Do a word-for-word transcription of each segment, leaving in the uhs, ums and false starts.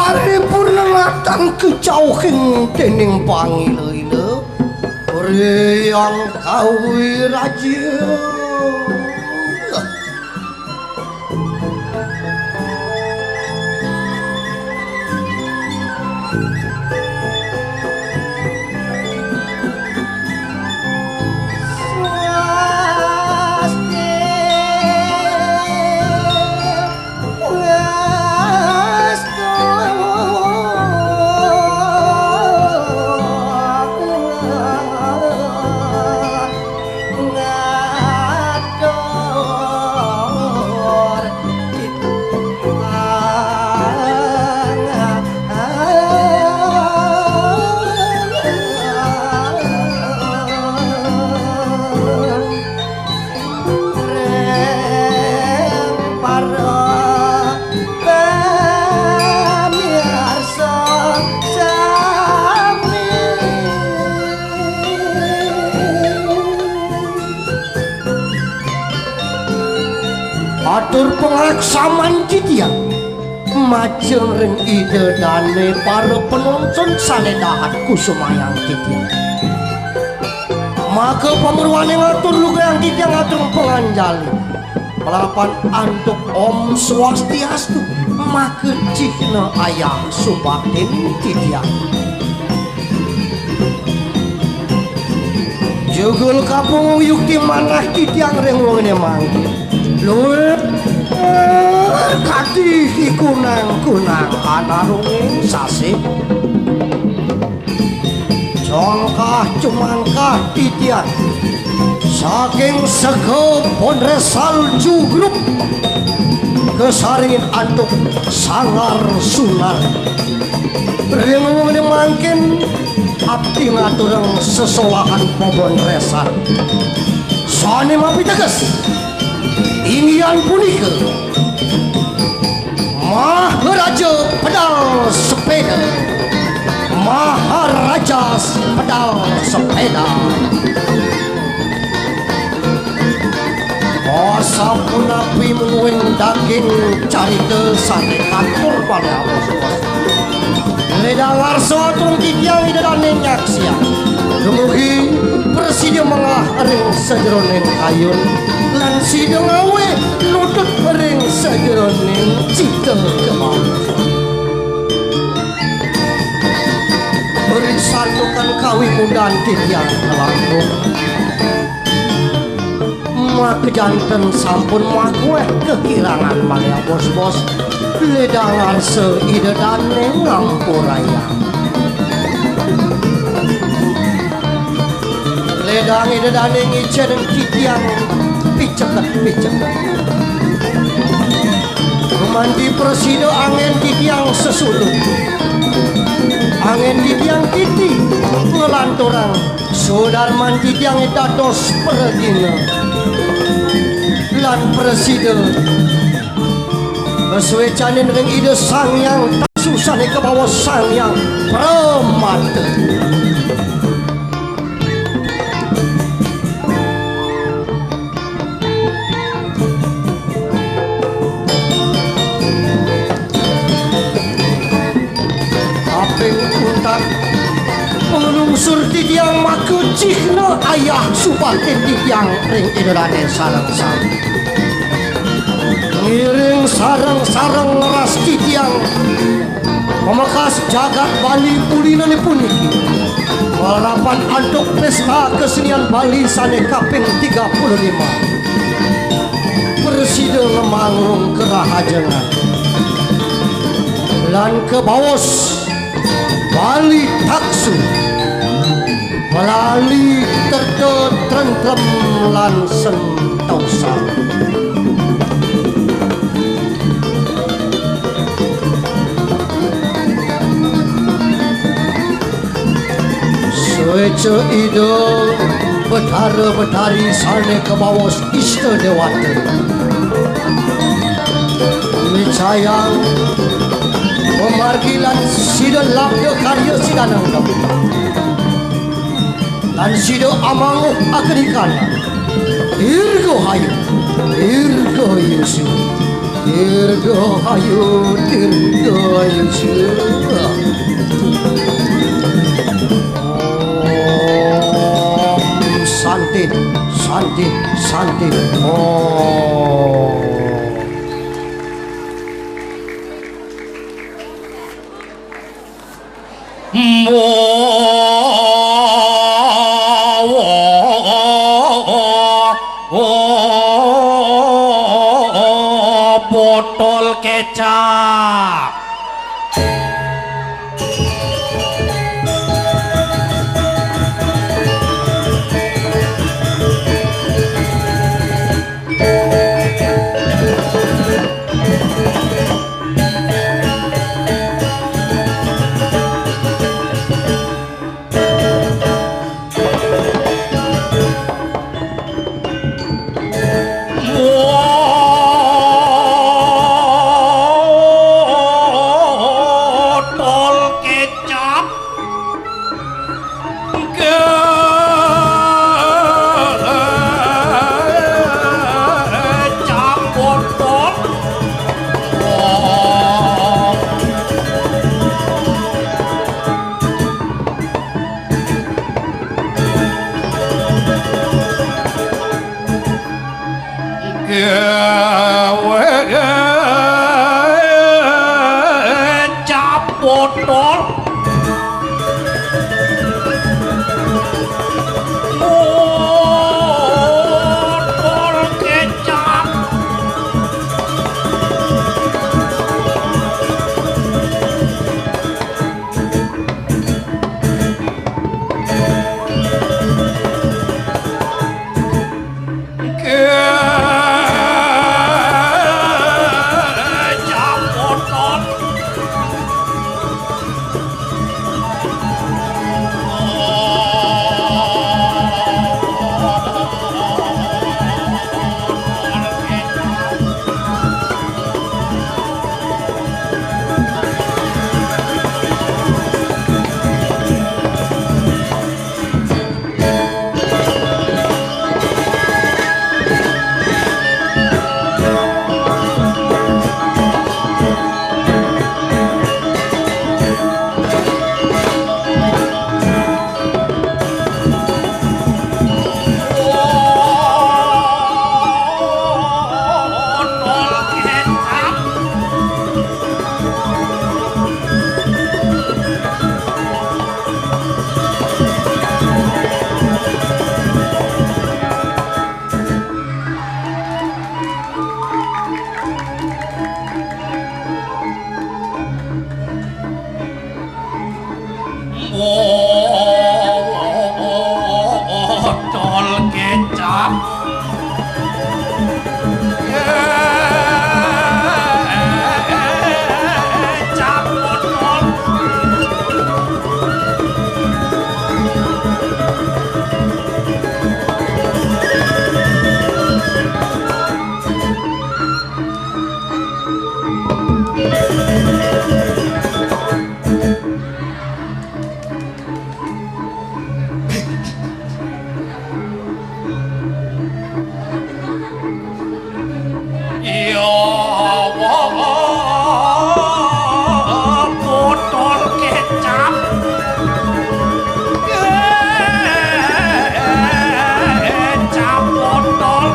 Paripurna natang kecauhin dening pangila-ila, Riang Kawiraja. Ring para pamirsa sami. Atur pangaksaman titiang majeng ring Ida Dane para panonton sane dahat kusumayang titiang. Maka pamruane ngatur lugrayang titiang atur panganjali. Malarapan antuk Om Swastiastu, maka cihna ayah subaktin titiang. Jugul kapung yukti manah titiang ring wengine mangkin. Luwih, eh, kadi ikunang-kunang anarunging sasih. Congkah cumangkah titiang saking sega Bonresal Jugrup kasaringin antuk sangar sunar. Ring wengine mangkin abdi ngaturang sesolahan Bonresal sane mapiteges, inggihan punika Maharaja Pedal Sepeda. Maharaja Pedal Sepeda. Oh, sapunapi mungguing daging carita sane katur malih amus-amus. Ledang arsa atur titiang Ida Dane nyaksiang. Dumugi prasida menggah ring sajeroning kayun, lan sida ngawe nudut ring sajeroning cita kebangsan. Beri santukan kawimudan titiang kalangkung. Maka janten sampun makueh kakirangan malih bos-bos. Ledang arsa Ida Dane ngampurayang. Ledang Ida Dane ngicen titiang piceket-piceket. Gumanti prasida anggen titiang sesudut. Anggen titiang kiti nglanturang sudarman titiange dados pragina lan prasida masuecanin ring Ida Sang Hyang Taksu sane kabaos Sang Hyang Pramata. Kaping untat, panglungsur titiang maka cihna ayah subaktin titiang ring Ida Dane sareng-sareng. Ngiring sareng-sareng ngras titiang pamekas jagat Bali ulinane puniki, malarapan antuk Pesta Kesenian Bali sane kaping tiga puluh lima. Prasida ngamangun karahajengan lan kabaos Bali Taksu, malali terta trentrem lan sentosa. Sueca Ida Betara Betari sane kabaos Ista Dewata micayang pamargi lan sida labda karya sidanang gabung. Lan sida amanguh akedikan. Dirgahayu, dirgahayu sida. Dirgahayu, dirgahayu. Om Santi, Santi, Santi. Om. Botol kecap. Botol kecap. Kecap botol. Gawe kecap botol. Botol kecap. Botol kecap. Kecap botol. Iya, botol kecap. Kecap botol.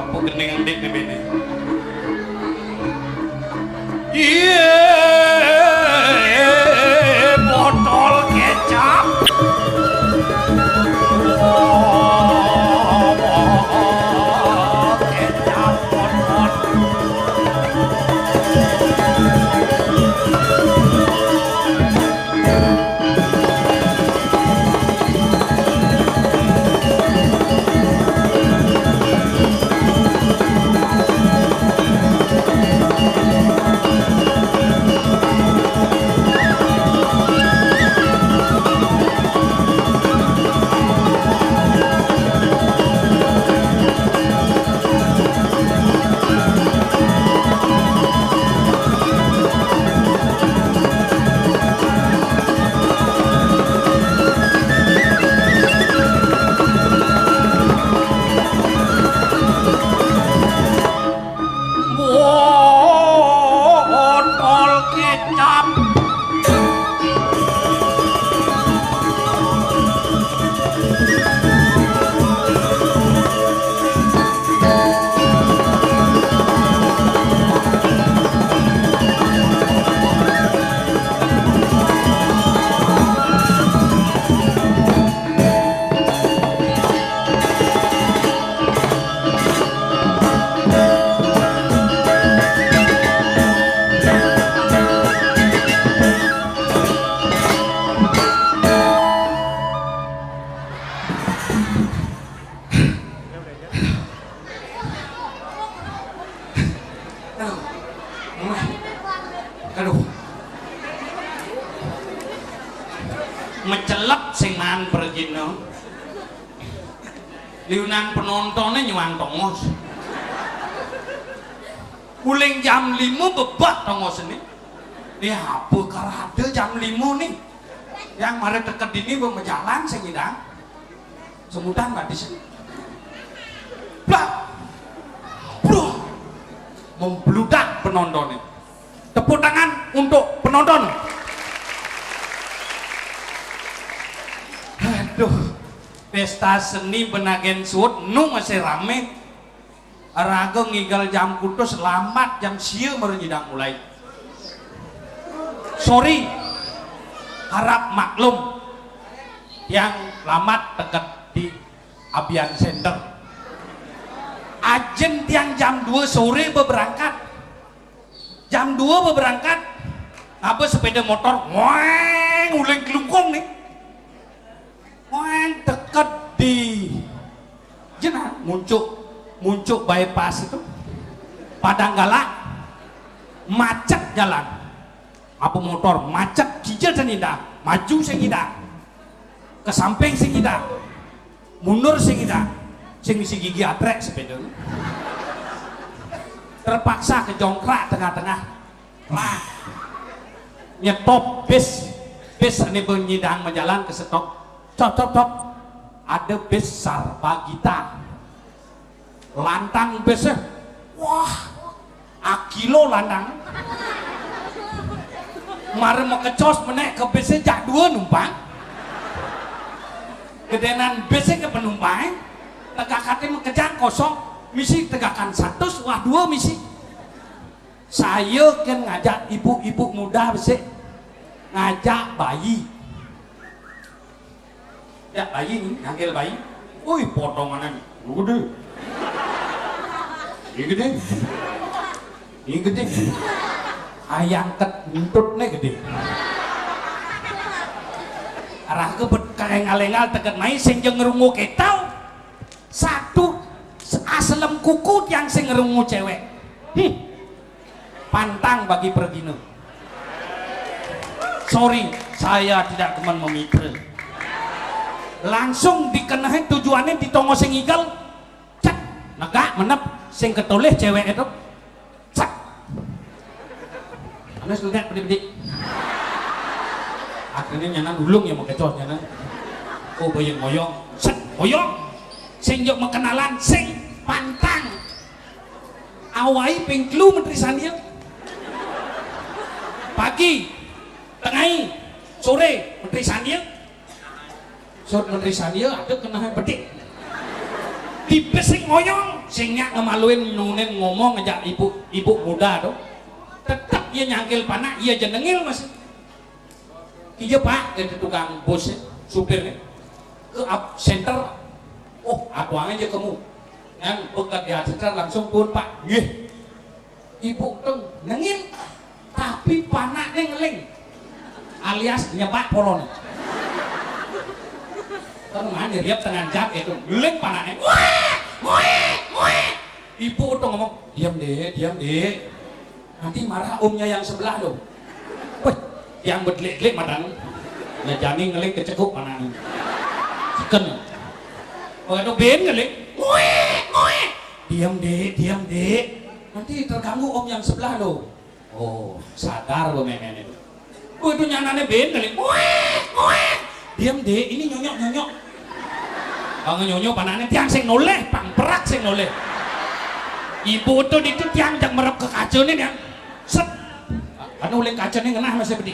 Apa gending ndik nih bini? Iya, botol kecap. Kecap botol. Aduh. Mecelep sing maan pergina. Liunan penontonné nyuang tongos. Uling jam lima bebak tongosné. Né apa karada jam lima né? Yang mara teked dini ba majalan sing nyidang. Semutan mati sih. Blak. Bruh. Membludak penontonné. Tepuk tangan untuk penonton. Aduh, pesta seni Benagen Suud nu masih rame. Raga ngigel jam kutus, lambat jam sia mara nyidang mulai. Sorry, harap maklum. Tiang lambat teked di Abian Center. Ajin tiang jam dua sore beberangkat. Jam dua beberangkat, ngaba sepeda motor, weng, uling kelungkung né. Weng, teked di jenah, muncuk, muncuk bypass itu. Padang Galak, macet jalan. Apa motor, macet, kija sing nyidang, maju sing nyidang. Ke samping sing nyidang. Mundur sing nyidang. Sing misi gigi atrék sepeda. Terpaksa kejongkrak tengah-tengah. Prak. Nyetop bis. Bis ané ba nyidang majalan kesetop. Cop, cop, cop. Ada bis Sarpagita. Lantang bisé. Wah, akilo lantang. Mara makecos menék ka bisé jak dua numpang. Gedénan bisé ka penumpangé, tegakané makejang kosong, misi tegakan satus, wah dua misi. Saya kan ngajak ibu-ibu muda besik, ngajak bayi. Ya, bayi ni, nyangkil bayi. Wih, potongané gedé. Ini gedé. Ini gedé. Ayang kentutné gedé. Arah kebet kaéngal-éngal teked mai sing ja ngrungu kéto. Satu, aselem kuku tiang sing ngrungu céwék. Hmm. Pantang bagi pergina. Sorry, saya tidak demen memitra. Langsung dikenehin tujuané di tongos sing igel. Cek, negak menep sing ketolih céwék itu. Cek. Ané sudah bedik-bedik. Akhirnya nyanan ulung ya makecos nyanan. Oh, bayang moyong. Set, moyong. Sing yuk makenalan, sing pantang. Awai ping telu Menteri Sandia. Pagi, tengai, sore Menteri Sandia. Sot Menteri Sandia ada kena bedik. Tipis sing ngoyong, sing nyak ngemaluin nunin ngomong aja ibu ibu muda tuh. Tetep ia nyangkil panak, ia jenengil masih. Iya Pak, itu tukang bus, supirnya ke up center. Oh, aku aja kamu. Yang bekat di center langsung pun Pak. Nggih. Ibu tuh nengin, tapi panaknya ngeling. Alias nyebak polon. Kan mana dia tengah jam itu, ngeling panaknya. Wah, wah, wah. Ibu tuh ngomong, "Diam, Dek, diam, Dek. Nanti marah omnya yang sebelah loh." Wah, yang bedlik-dlik matan. Nah, jani ngeling kecekuk panaknya. Seken. Waktu ben ngeling, "Wah, wah. Diam, Dek, diam, Dek. Nanti terganggu om yang sebelah loh." Oh, sadar lo mémén itu. Oh, itu nyanane ben kali. Wéh, wéh. Diam, Dek, ini nyonyok, nyonyok. Bang nyonyok panane tiang sing noleh, pang perak sing noleh. Ibu tuh itu tiang jak merep ke kacane tiang. Set. Anu uling kacane ngenah masih bedi.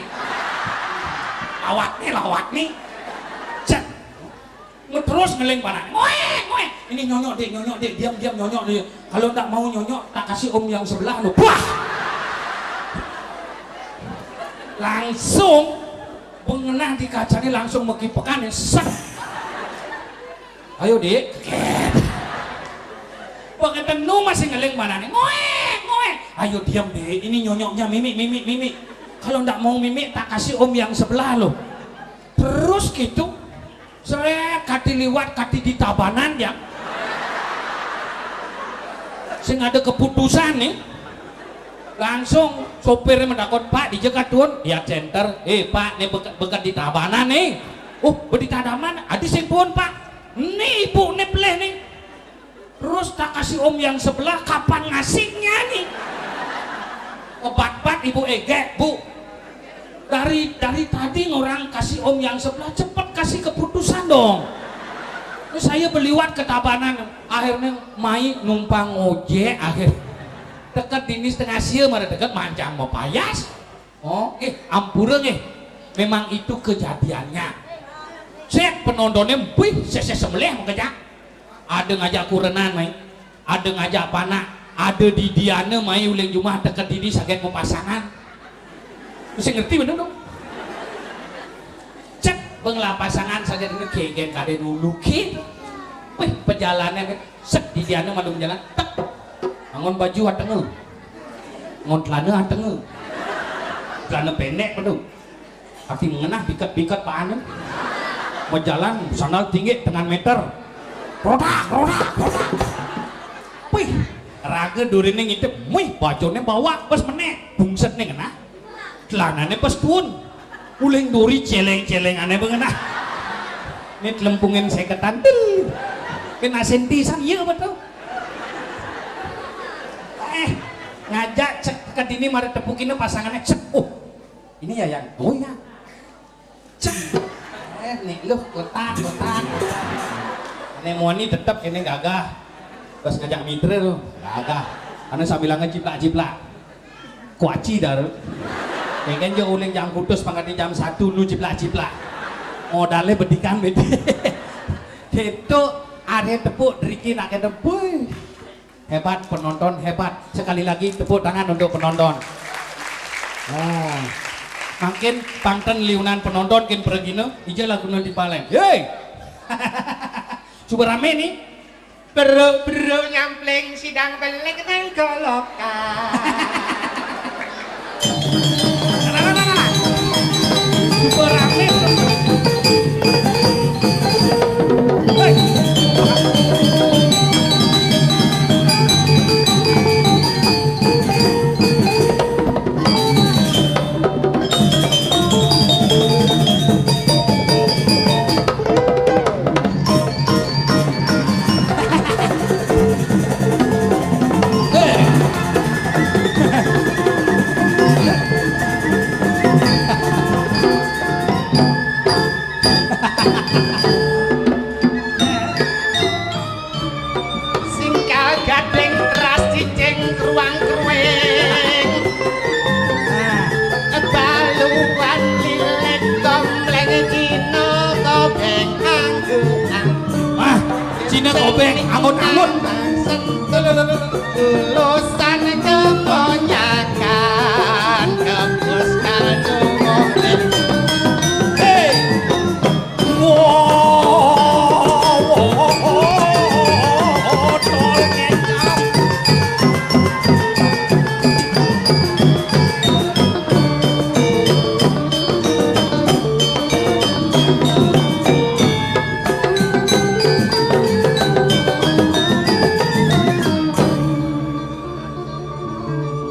Awakne lah, awakne. Set. Terus ngeling panak. Ngoek, ngoek. Ini nyonyok, Dek, nyonyok, Dek. Diam, diam, nyonyok, Dek. Kalau ndak mau nyonyok, tak kasih om yang sebelah lo. Wah! Langsung pengenah di kacane langsung mekipekan ya. Set. Ayo, Dek. Pengetenu masih ngeling panane. Ngoek, ngoek. Ayo diam, Dek. Ini nyonyoknya mimik, mimik, mimik. Kalau ndak mau mimik, tak kasih om yang sebelah lo. Terus gitu. Seret, kati liwat, kati di Tabanan, ya. Sing ada keputusan nih. Langsung sopirnya menakut, "Pak, dija katuun?" Ya, center. "Eh, Pak, nih beket, beket di Tabanan nih." "Oh, beket di Tabanan? Adi sing tuun, Pak?" "Nih, ibu, nih pelih nih." Terus tak kasih om yang sebelah, kapan ngasihnya nih? Obat-obat ibu ege, Bu. Dari, dari tadi orang kasih om yang sebelah, cepet kasih keputusan dong. Terus saya beliwat ke Tabanan, akhirnya mai numpang ojek, akhir. Teka dini setengah sia, mara teka mancang mapayas. Oh, eh, ampura nggih. Memang itu kejadiannya. Set penontonnya, wih, seseh semelih mengkejak. Ada ngajak kurenan, mai. Ada ngajak panak. Ada didiana, mai, uling jumah teka dini saget mapasangan. Mesti ngerti bener dong. Cek, benglah pasangan saget ini kegen kade dulu, ki. Wih, perjalanan, set, didiana madung jalan, tek. Angon baju atenga. Angon celana atenga. Celana pendek, betul. Ati mengenah, biket-biket paane. Majalan, sandal tinggi, tengan meter. Rodak, rodak, rodak. Wih, raga durine ngintip, wih, bajone bawak, bes meneh. Bungset nih kena. Celanane bes tuun. Uling duri celeng-celengane bengenah. Ini telempungin seketan, til. Kena sentisan, iya, betul. Eh, ngajak cek ke dini, mari tepukine pasangannya, cek. Oh, ini ya yang, oh ya. Cek. Eh, nih, lu kotak, kotak. Ini moni tetep, ini gagah. Terus ngajak mitra lu, gagah. Karena sambilanga ciplak-ciplak. Kuaci dah lu. Ya kan, jo uling jam putus, pangkat jam satu lu ciplak-ciplak. Modalnya bedikan, bedi. Itu are tepuk, driki nak kena, boy. Hebat penonton, hebat. Sekali lagi tepuk tangan untuk penonton. Oh. Makin pangten liunan penonton kin pergina, ija lagu nanti paling. Hei. Coba rame nih. Beruk-beruk nyampling sidang belik nang golokan. Coba rame. Hei. Sing kagading teras cicing kruang-kruing. Baluan lilit kompleng Cina kobeng angguang. Ah, Cina kobeng, angut-angut. Lulusan kebanyakan kebus kaldu mobil. Hei. Wah, wah, wah, wah, wah, wah, wah.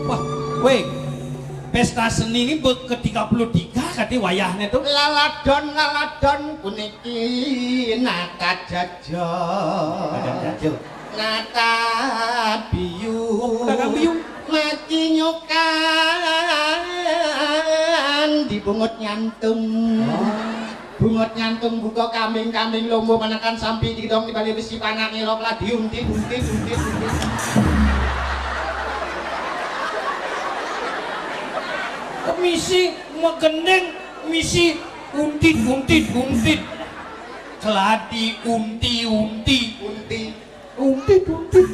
Wah, weh, pesta seni ini be-, ke tiga puluh tiga kati wayahnya tuh. Laladon, laladon puniki nata jaja. Nata jaja. Nata biu. Nata biu. Mati nyokan dibungut nyantung. Oh. Bungut nyantung buka kambing-kambing lomba menekan sampi didong di bali besi panak nirok lah diuntit, untit, untit, untit. Misi magendeng, misi untit, untit, untit. Keladi unti, unti. Unti. Untit, untit.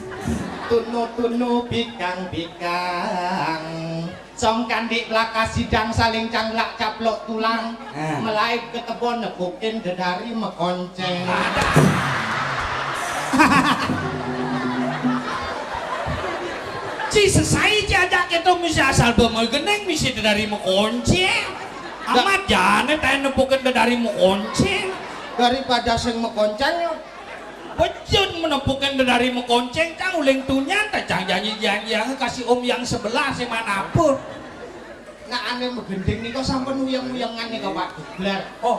Tunu, tunu, bikang, bikang. Song kandik belaka sidang saling canglak caplok tulang. Ah. Melaib ke kebon nepukin dedari mekonceng. Ci sesai ci ajak kita misi asal bemai geneng misi dedari mekonceng. Amat jane taen nepukin dedari mekonceng. Daripada sing mekonceng, Pecun menepukin dari mekonceng, cang uling tunyan, ta cang janji-janjian kasih om yang sebelah sing manapun. Nak ane megending nika sampun uyeng-uyengan nika, Pak Dubler. Oh,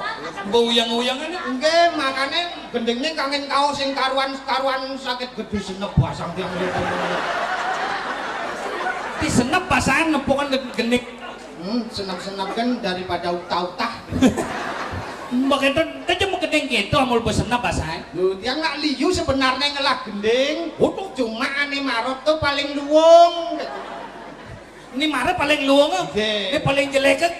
mbok uyeng-uyengan ya? Nggih, makane gendingne kangen kaos sing karuan-karuan sakit gedhe senep basang tiang niku. Di senep basangan nepukan gending. Hmm, senep-senep kan daripada utah-utah. Mbok enten, kan cuma gending gitu, amul besenep basangan. Lho, tiang nak liyu sebenarnya ngelah gending. Waduh. Cuma ane marot tuh paling luwung. Ini marot paling luwung, ah. Nggih. Ini paling jelek, kan?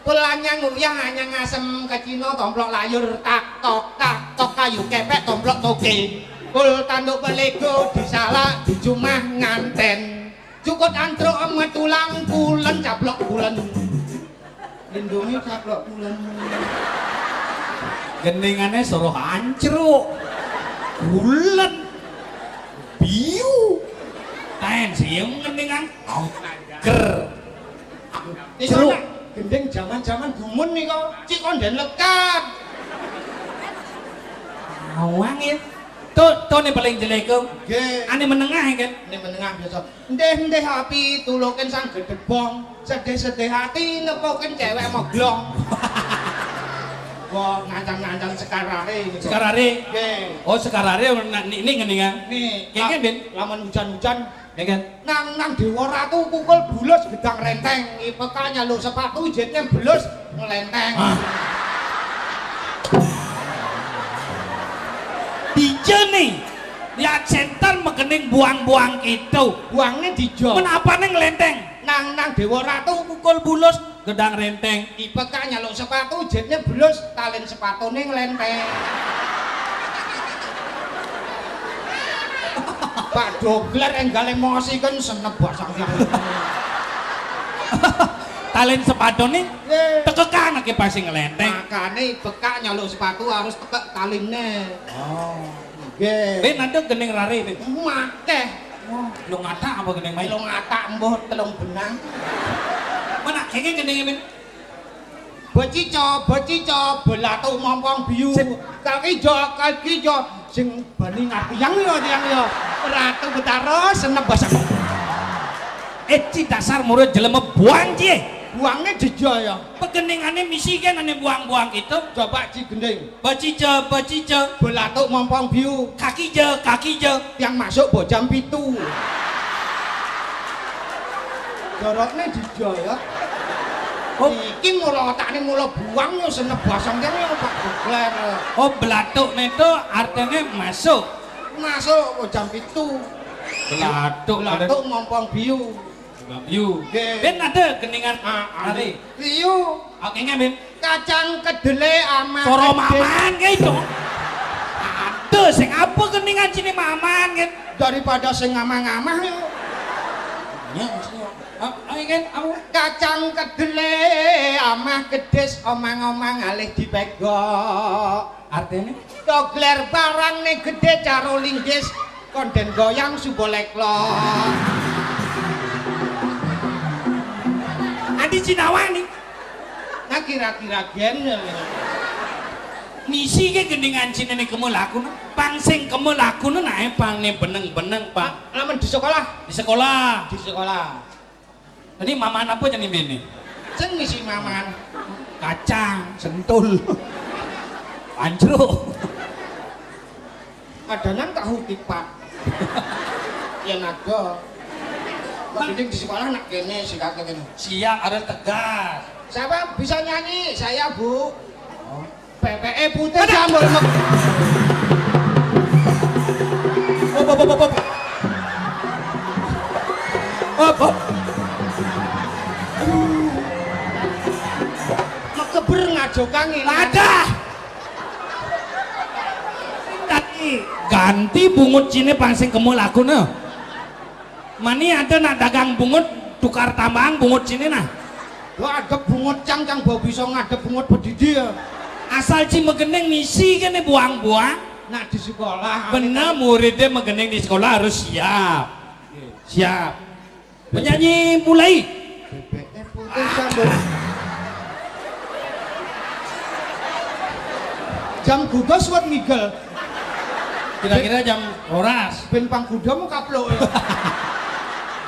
Pelanyang uyah hanya ngasem ke Cina, tomplok layur, tak tok, tak tok, kayu kepek, tomplok toke. Kul tanduk pelego, disalak, dijumah nganten. Cukut antruk, metulang, pulen, caplok, pulen. Lindungi caplok, pulen. Geningane suruh ancruk. Pulen. Biu. Taen siem geningan. Ger. Iso Jeruk. Nak gending jaman-jaman gumun nika, cik konden lekat. Awang ya. Tuh, tuh nih paling jelek, Kong. Nggih. Ane menengah ya, kan? Ini menengah biasa. Ndeh-ndeh api tulukin sang gedebong, sedih-sedih hati nepukin cewek moglong. Wah, ngancan-ngancan sekarare gitu. Sekarare? Nggih. Oh, sekarare, nak ni, ni ngeningan. Nih, Nggih, nggih, Bin. Lamun hujan-hujan, Nggih, kan? Nang, nang Dewa Ratu kukul bulus gedang renteng, ipeka nyaluk sepatu, jitnya belus ngelenteng. Ah. Dija nih, ya center megening buang-buang gitu. Buangnya dija. Menapa nih ngelenteng? Nang, nang Dewa Ratu kukul bulus gedang renteng. Ipeka nyaluk sepatu, jitnya belus, talin sepatune ngelenteng. Pak Dogler enggal emosi kan senep basang tiang. Talin sepatune Nggih. Tekekan ake pasti ngelenteng. Makane ipeka nyaluk sepatu harus tekek taline. Oh. Nggih. Bin ada gening rare, Bin. Makeh. Wah, lu ngata apa gening mai? Lu ngata mbuh telung benang. Mana kenging gening, Bin? Becica, becica, belatuk mompong biu. Sip. Kaki jo, kaki jo. Sing bani ngarti yang yo, yang yo. Ratu Betara senep basang. Eh, ci dasar murid jelema buang, ci. Buangnya jeja ya. Pegeningane misi kan ane buang-buang gitu. Coba ci gending. Becica, becica. Belatuk mompong biu. Kaki je, kaki je. Yang masuk bojam pitu. Dorokne jeja ya. Oh. Iki mula otakne mula buang yo senep basang kene yo Pak Dogler. Oh, belatuk itu artinya masuk. Masuk bojam pitu. Belatuk, Belatuk mompong biu. Bojam biu. Nggih. Ben ada geningan Ah, ah. Hari. Biu. Oke, nggih, Ben. Kacang kedele amah Soro kedis. Maman kae, Cok. Aduh, sing apa geningan sini maman kan? Daripada sing ngamah-ngamah yo. Ya, maksudnya. Ah, ah, kan, apa? Kacang kedele amah kedis omang-omang alih dipegok. Artine? Dogler barang ne gede caro linggis konden goyang subo leklok. Adi Cinawa nih. Nah kira-kira gen ya. Misi ke gendingan cine nih kemu laku no. Pang sing kemu laku no nae pang ne beneng-beneng pang. Lamun di sekolah? Di sekolah. Di sekolah. Ini maman apa jadi ini? Sing misi maman. Kacang, sentul. Ancruk. Adanan tahu tipak. Ya nado. Mending di sekolah nak kene sih kata kene. Siap harus tegas. Siapa bisa nyanyi? Saya, Bu. Oh. P P E putih Ada. Sambal mek- Op, op, op, op, op. Op, op. Mekeber ngajokang ini. Ada. Tadi ganti bungut cine pang sing kemu laku no. Mani ada nak dagang bungut tukar tambang bungut sini nah. Lo ada bungut cang cang bau bisa ngadep bungut pedidi ya. Asal ci megening misi kene buang-buang. Nak di sekolah. Bener muridnya megening di sekolah harus siap. Siap. Penyanyi mulai. Bebeknya putih sambal. Jam gugus buat ngigel. Kira-kira jam rolas. Ben panggudamu kaplok ya.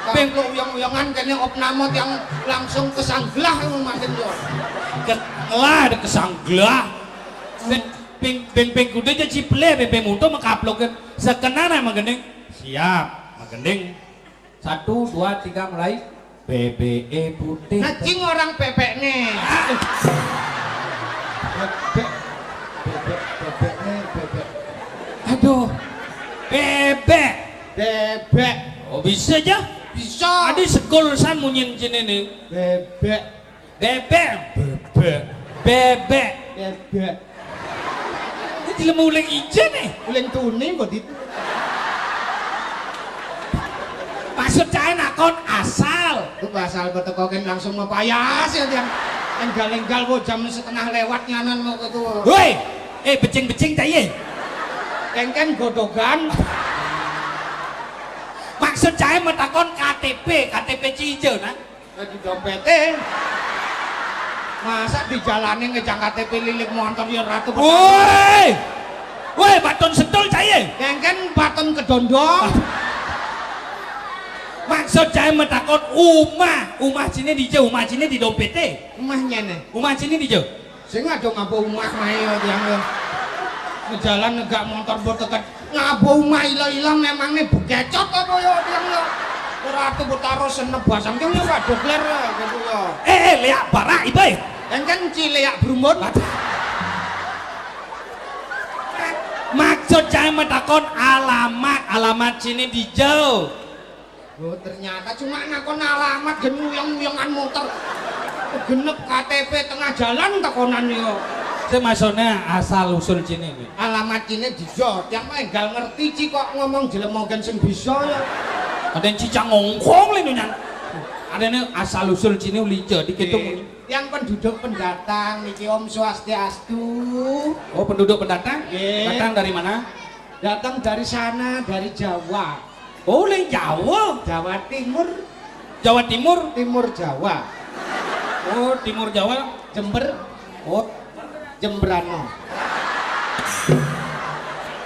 Kaplok uyang-uyangan kene opname yang langsung kesanggelah ngono makin yo. Kelah ada kesanggelah. Ben ping ben ping kuda aja ciple ben ping mutu mekaplok kan. Sekenana magending. Siap, magending. Satu, dua, tiga, mulai. B B E putih. Nah, cing orang bebek nih. Bebek, bebek, bebek nih, bebek. Aduh. Bebek. Bebek. Oh, bisa aja. Bisa. Adi sekul san munyin jenenge. Bebek. Bebek. Bebek. Bebek. Bebek. Ini dilemu uling ijen nih. Uling tuni kok di. Maksud saya nakon asal. Lu asal betekokin langsung mepayas ya tiang. Enggal-enggal kok jam setengah lewat nyanan mau ke tuh. Woi, eh becing-becing ta iye. Kengken godogan. Maksud saya metakon K T P, K T P cijo nah. Di dompete. Masa di jalane ngejang K T P lilik montor ya ratu. Woi. Woi, baton setul cai. Kengken baton kedondong. Maksud saya metakon umah, umah sini di jauh, umah sini di dompete. Umahnya nih. Umah sini di jauh. Sing aja ngapa umah mae ya tiang ya. Ngejalan negak montor mbok teket. Ngapa umah ila-ila memang nih bekecot apa ya tiang ya. Ora tuh betaro senep basang tiang ya waduh kler ya gitu ya. Eh, eh, leak barak ibe. Kan kan cileak brumbun. Maksud saya metakon alamat, alamat sini di jauh. Oh, ternyata cuma nakon alamat gen uyang-uyangan muter. Genep K T P tengah jalan takonan yo. Saya maksudnya asal usul sini nih. Alamat ini di Jogja, yang enggal ngerti ci kok ngomong jelemogen sing bisa ya. Ada yang cicang ngongkong lho nyan. Ada ini asal usul sini ulice dikit tuh. Yang penduduk pendatang niki Om Swastiastu. Oh, penduduk pendatang? Nggih. Datang dari mana? Datang dari sana, dari Jawa. Oh, ning Jawa. Jawa Timur. Jawa Timur? Timur Jawa. Oh, Timur Jawa. Jember. Oh, Jembrano.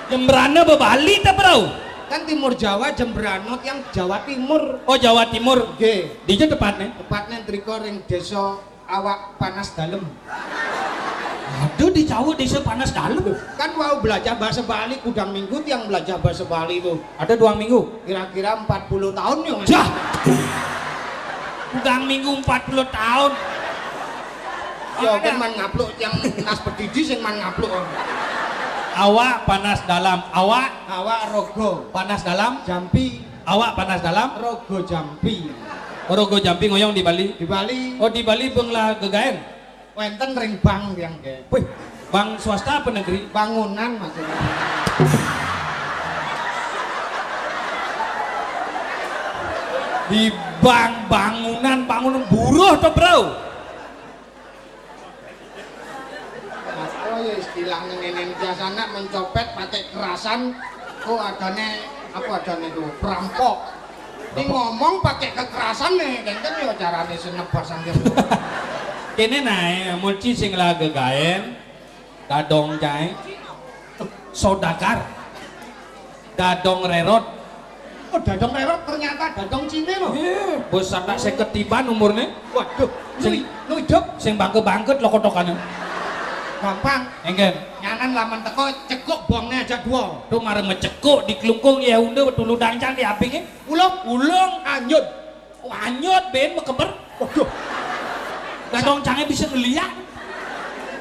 Jembrano be Bali ta, Bro? Kan Timur Jawa, Jembrano yang Jawa Timur. Oh, Jawa Timur. Nggih. Di tepatnya? Tepatnya triko ring desa Awak Panas Dalem. Aduh, di Jawa desa Panas Dalem. Kan mau belajar bahasa Bali, kudang minggu tiang belajar bahasa Bali tuh. Ada dua minggu? Kira-kira empat puluh tahun ya, Mas. Jah. Kudang minggu empat puluh tahun. Ya, kan man ngapluk yang nas pedidi sing man ngapluk. Awak Panas Dalam, awak. Awak rogo. Panas Dalam. Jampi. Awak Panas Dalam. Rogo Jampi. Oh, Rogo Jampi ngoyong di Bali. Di Bali. Oh, di Bali benglah gegaen. Wenten ring bank yang ke. Wih, bank swasta apa negeri? Bangunan maksudnya. Di bank bangunan, bangunan buruh to, Bro? Apa ya istilahnya ini biasanya mencopet pakai kerasan. Oh, adanya apa adanya itu perampok. Ini ngomong pakai kekerasan nih, kan kan ya caranya senep pasang dia. Kene nae, mulci sing lage gaen, dadong jae, sodagar, dadong rerot. Oh, dadong rerot ternyata dadong Cine loh. Eh, bos sampai seket tiban umurnya. Waduh, sing nu hidup, sing bangke-bangket lo kotokane. Gampang. Enggen. Nyanan laman teko cekuk bongne aja dua. Tuh mare mecekuk di kelungkung ya unde tulu dancang di apinge. Ulung, ulung anyut. Wanyut ben mekemer. Waduh. Dadong cange bisa ngeliat.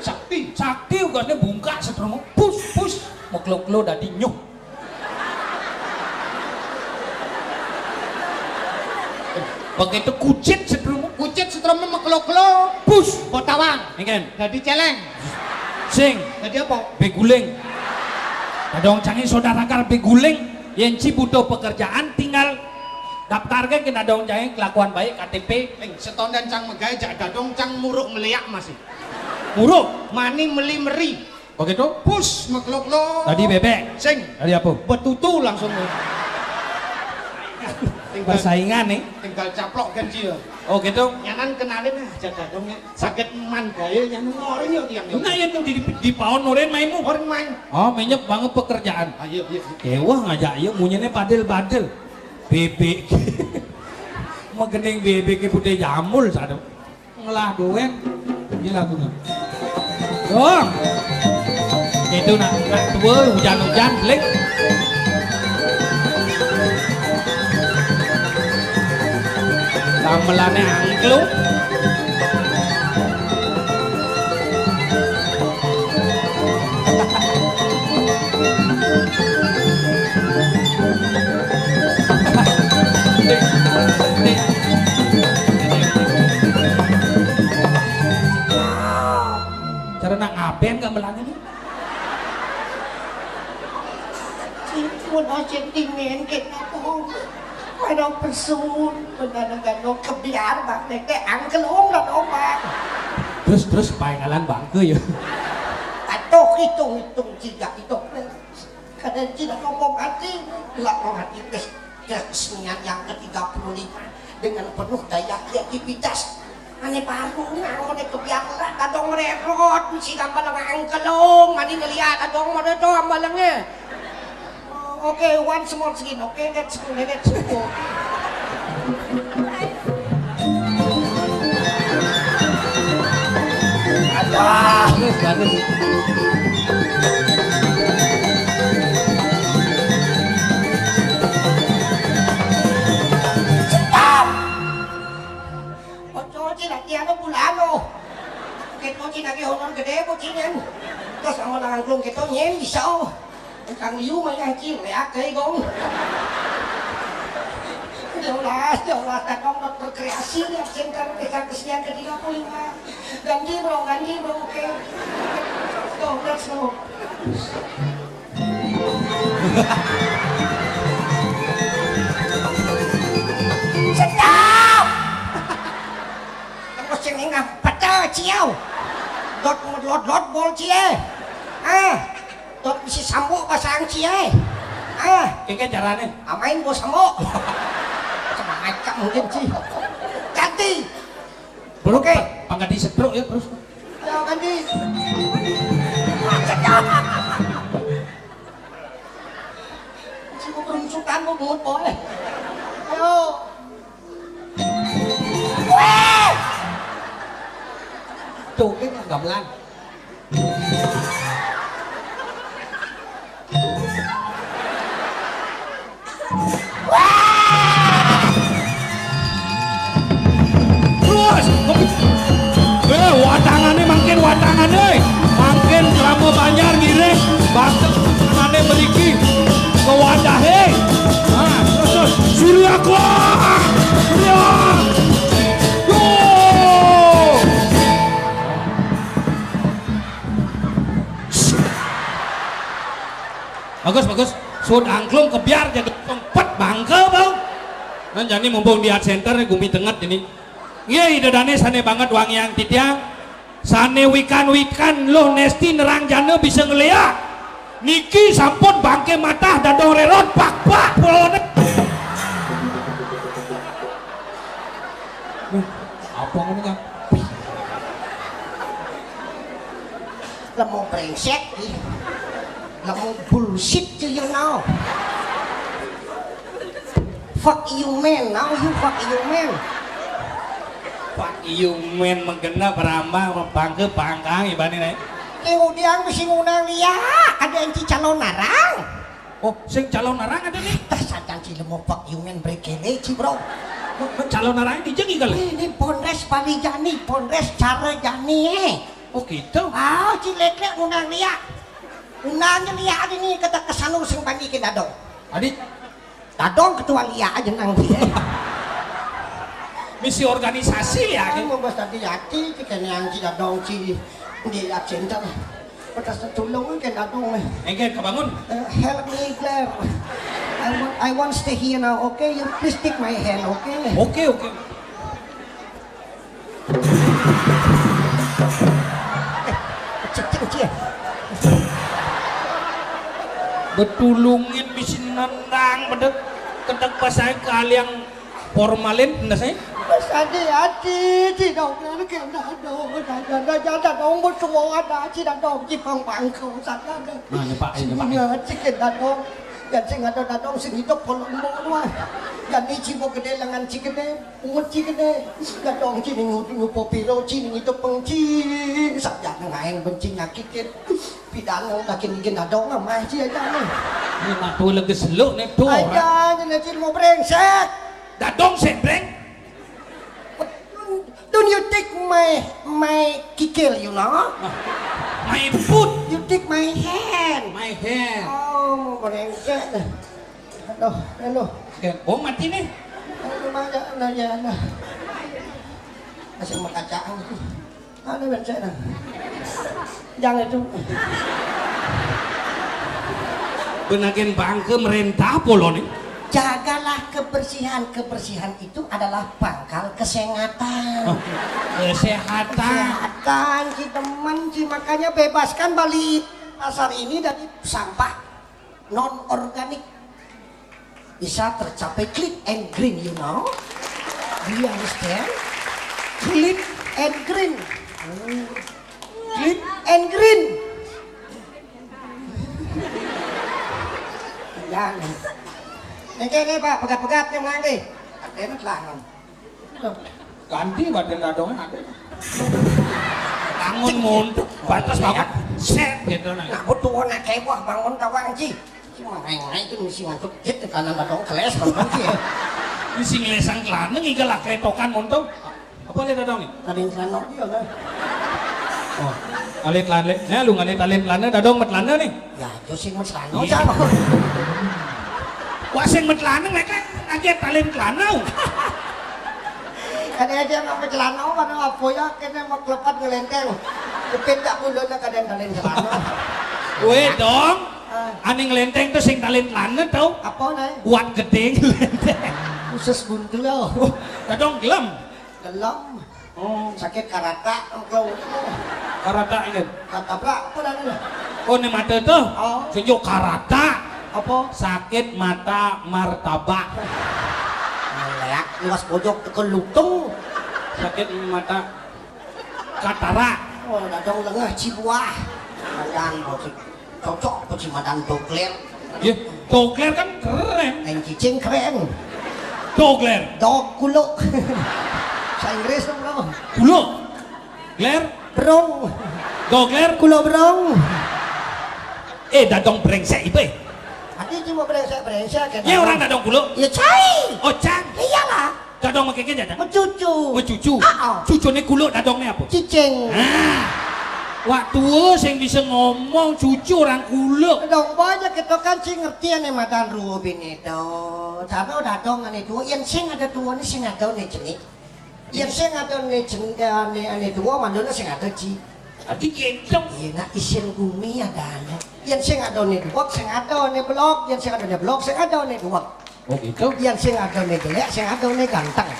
Sakti. Sakti ugasnya bungkak setromo. Pus, pus. Meklo-klo dadi nyuh. Begitu kucit setromo. Kucit setromo meklo-klo. Pus. Botawang. Engken. Dadi celeng. Sing. Dadi apa? Beguling. Dadong cange saudara kar beguling. Yen ci butuh pekerjaan tinggal daftarke ke dadong cange kelakuan baik K T P. Ing setondan cang megawe jak dadong cang muruk meliak masih. Muruk. Mani meli meri. Begitu? Pus mekluk lo. Tadi bebek. Sing. Tadi apa? Betutu langsung. Tinggal, persaingan nih. Tinggal caplok kan dia. Oh gitu. Nyanan kenalin aja dadongnya. Sakit man gaya nyanan ngorin yo tiang yo. Nah, itu di, di, di paon oren mainmu. Oren main. Oh, menyep banget pekerjaan. Ayo, ayo. Kewah ngajak yo, munyene padel-badel. Bebek. Megening bebek putih jamul satu. Ngelah doang. Ini lagunya. Dong. Itu nak, nak tua, hujan-hujan, blik. Gamelane angklung. Cara nak ngapain gamelan ini? Mun sentimen kita tuh. Ada pesun, benar gandong kebiar bang deke angkelung dan obat. Terus, terus paingalan bangke ya. Atuh hitung-hitung tiga itu. Kadang tidak ngomong hati, nggak mau hati tes, tes kesenian yang ketiga puluh lima dengan penuh daya kreativitas. Ane baru nang ane kebiar lah, kadang mererot, mesti gambar dengan angkelung, ane ngeliat, kadang mana tuh ambalengnya. Oke, once more again, oke, let's go, let's go. Aduh. Bagus, bagus. Stop. Ojo, Ci, latihan bulan lo. Kita, Ci, lagi honor gede, Bu, Ci, nyen. Terus sama tangan belum kita, nyen, bisa, oh. Kang Yu mah yang Ci, ya, kayak gong. Jelas, jelas, tak dong, berkreasi, ya, center, kita kesian ke tiga puluh lima. Ganti, bro, ganti, bro, oke. Go, let's go. Stop! Tembus sini ngam pete ciau. Dot lot lot bol cie. Ah, dot bisi sambuk pasang cie. Ah, kengke carane. Amain bos sambuk. Macam mungkin sih. Ganti. Bro, oke. Pangkat di setruk ya terus. Ya ganti. Sing keberunsukan mau bungut boleh. Ayo. Weh! Tuh, ini gamelan. Terus, eh, watangane mangkin watangane. Mangkin selama Banjar ngiring, bakal watangane mriki ke wadahe. Ah, terus, terus. Surya kuat. Surya. Yo. Bagus, bagus. Sud angklung kebiar jaga pet bangke, Bang. Nah, jani mumpung di Art Center nih, gumi tenget ini. Nggih, ida dane sane banget wangiang titiang. Sane wikan-wikan loh Nesti nerang jana bisa ngeleak. Niki sampun bangke matah dadong rerot pak pak pulone. Apa ngono kan? Lemo brengsek, ih. Lemo bullshit, you know. Fuck you, man. Now you fuck you, man. Fuck you, man, menggenep rambang, bangke pangkang, ibane, nek. Ki udiang mesti ngundang dia. Ada yang ci calon narang. Oh, sing calon narang ada nih. Tah sajan ci lemo fuck you, man, brekele, ci, bro. Calon narang di jeng igal. Ini Ponres Palijani, Ponres Carejani, eh. Oh, gitu. Ah, ci lek-lek ngundang dia. Undang dia ada nih, kata kesanu sing bani ke dadong. Adi, dadong ketua lia aja nang. Misi organisasi ya. Mau bos tadi hati, kene yang ci dadong ci di Art Center. Petas tulung ke dadong. Engke kebangun. Eh, help me, Claire. I want, I want stay here now, okay? You please take my hand, okay? Oke, oke. Cek, cek, cek. Betulungin misi nendang, bedek. Ketek pas saya kaliang formalin, ndas saya. Pas adi ati, ci dong, kan kena dong, ada, ada, ada, dong, bersuara ada, ci dong, ci pang bangko, sana ada. Nah, ini Pak, ini Pak. Ingat, ci kena dong. Yan sing ada dadong sing hidup kalau mau wah. Yan ni ci mau gede lengan ci gede, ungut ci gede. Dadong ci ning ngutu ngupo piro ci ning hidup pengci. Saja ngaeng benci nyakitin. Pidana makin bikin dadong mah ci aja nih. Ini mah tuh lagi seluk nih tuh. Aja nih ci mau brengsek. Dadong sing breng. Don't you take my my kikil, you know? My foot. You take my hand. My hand. Oh, brengsek. Aduh, aduh. Oke, oh mati nih. Aduh, mana, nah, ya, nah. Masih mau kacaan itu. Ada brengsek, nah. Jangan itu. Benagen bangke merentah polo nih. Jagalah kebersihan. Kebersihan itu adalah pangkal kesehatan. Oh, kesehatan. Kesehatan, ci demen, ci makanya bebaskan Bali Pasar ini dari sampah non organik. Bisa tercapai clean and green, you know? Do you understand? Clean and green. Clean and green. Ya, nih. Ini, ini, Pak, pegat-pegat nih, Mang, nih. Enak lah, Mang. Ganti badan dadongnya ada. Bangun mundur, batas banget. Set gitu nah. Nah, aku tuh nak kewah bangun tawang, ci. Ci mau main itu mesti ngantuk. Gitu, kanan dadong keles, bangun, ci, ya. Mesti ngelesang kelana, ngigal lah keletokan muntung. Apa nih dadong nih? Tadi celana dia, kan? Oh, alit lane. Ya, lu ngalit alit lane, dadong met lane nih. Ya, itu sing met lano, iya. Wah, sing met lane, mereka aja talin celana. Ada aja mau met lano, mana apa ya, kena mau kelepat ngelenteng. Jepit tak bulu nak kadang talin celana. Weh, dong. Ah. Ane ngelenteng tuh sing talin celana tau. Apa, Nay? Wat gedeng ngelenteng. Khusus buntu lo. Oh, dadong gelem. Gelem. Oh. Sakit karata, engkau. Karata ingat. Katabrak, apa dah ni? Oh, ni mata tu? Oh. Tunjuk karata. Apa? Sakit mata martabak. Leak, luas pojok tekan lutung. Sakit mata katarak. Oh, dadong lengah cibuah. Ayang, bocik. Cocok apa ci madan dokler? Ya, dokler kan keren. Yang cicing keren. Dokler. Dog kulo. Bahasa Inggris dong, bro. Kulo. Gler. Brong. Dokler. Kulo brong. Eh, dadong brengsek ibe. Adi cuma brengsek-brengsek kan. Ya, orang dadong kulo. Ya, cai. Oh, cang. Iyalah. Dadong makeke jada. Mecucu. Mecucu. Ah, ah. Cucune kulo dadongne apa? Cicing. Nah. Wak tua sing bisa ngomong cucu orang kulo. Dong banyak kita kan sing ngerti ane madan ruo bini do. Tapi udah dong ane dua, yang sing ada dua ni sing ada ne jenik. Yang sing ada ne jenik, ane, ane dua mandona sing ada ci. Adi gendong. Iya, nak isin gumi ada ane. Yang sing ada ne dua, sing ada ne blok, yang sing ada ne blok, sing ada ne dua. Oh gitu. Yang sing ada ne jelek, sing ada ne ganteng.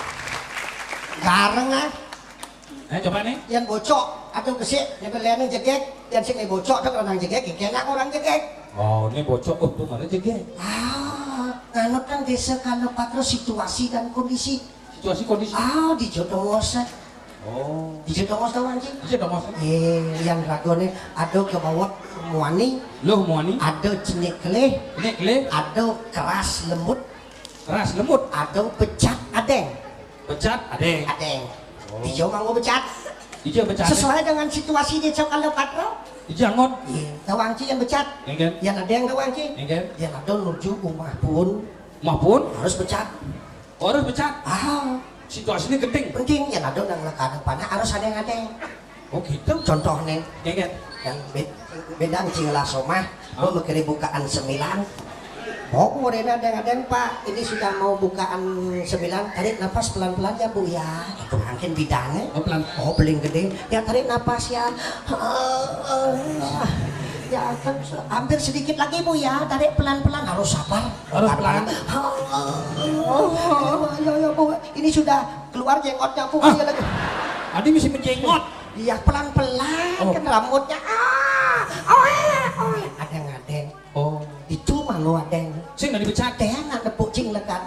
Gareng ah. Eh, coba nih. Yang bocok, ada gesik, yang belene jegek, yang sing bocok, ada orang jegek, kena orang jegek. Oh, ini bocok, oh, tuh mana jegek? Ah, nganu kan desa kalau patro situasi dan kondisi. Situasi kondisi. Ah, di jodoh. Oh. Bisa dongos tau, anjing? Bisa dongos. Eh, yang ragone ada ke bawah muani. Loh, muani? Ada jenik kelih. Jenik kelih? Ada keras lembut. Keras lembut. Ada pecat adeng. Pecat adeng. Adeng. Oh. Ijo manggo pecat. Ijo pecat. Sesuai dengan situasi di Cokal Patro. Ijo angon. Iya, tau, anjing, yang pecat. Nggih. Yang adeng tau, anjing. Nggih. Yang ada nuju rumah pun. Rumah pun? Harus pecat. Oh, harus pecat. Ah. Situasinya genting. Penting, yang ada nang lekana panah harus ada yang ada. Oh gitu. Contohnya, ya kan? Yang be- beda cing lah somah, ah, mau mikirin bukaan sembilan. Oh, kemudian ada yang ada, Pak. Ini sudah mau bukaan sembilan. Tarik nafas pelan-pelan ya, Bu, ya. Itu mungkin bidangnya. Oh, pelan. Oh, paling gede. Ya, tarik nafas ya. Ya, kan, hampir sedikit lagi, Bu, ya. Tarik pelan-pelan. Harus sabar. Harus pelan. Ayo, ayo, Bu. Ini sudah keluar jenggotnya, Bu. Ah. Iya lagi. Adi mesti menjengot. Iya, pelan-pelan. Oh. Kan rambutnya. Ah, oh, eh, oh, eh. Ada ngadeng. Oh. Itu malu adeng. Sing nggak dipecat. Teh anak nepuk cing lekat.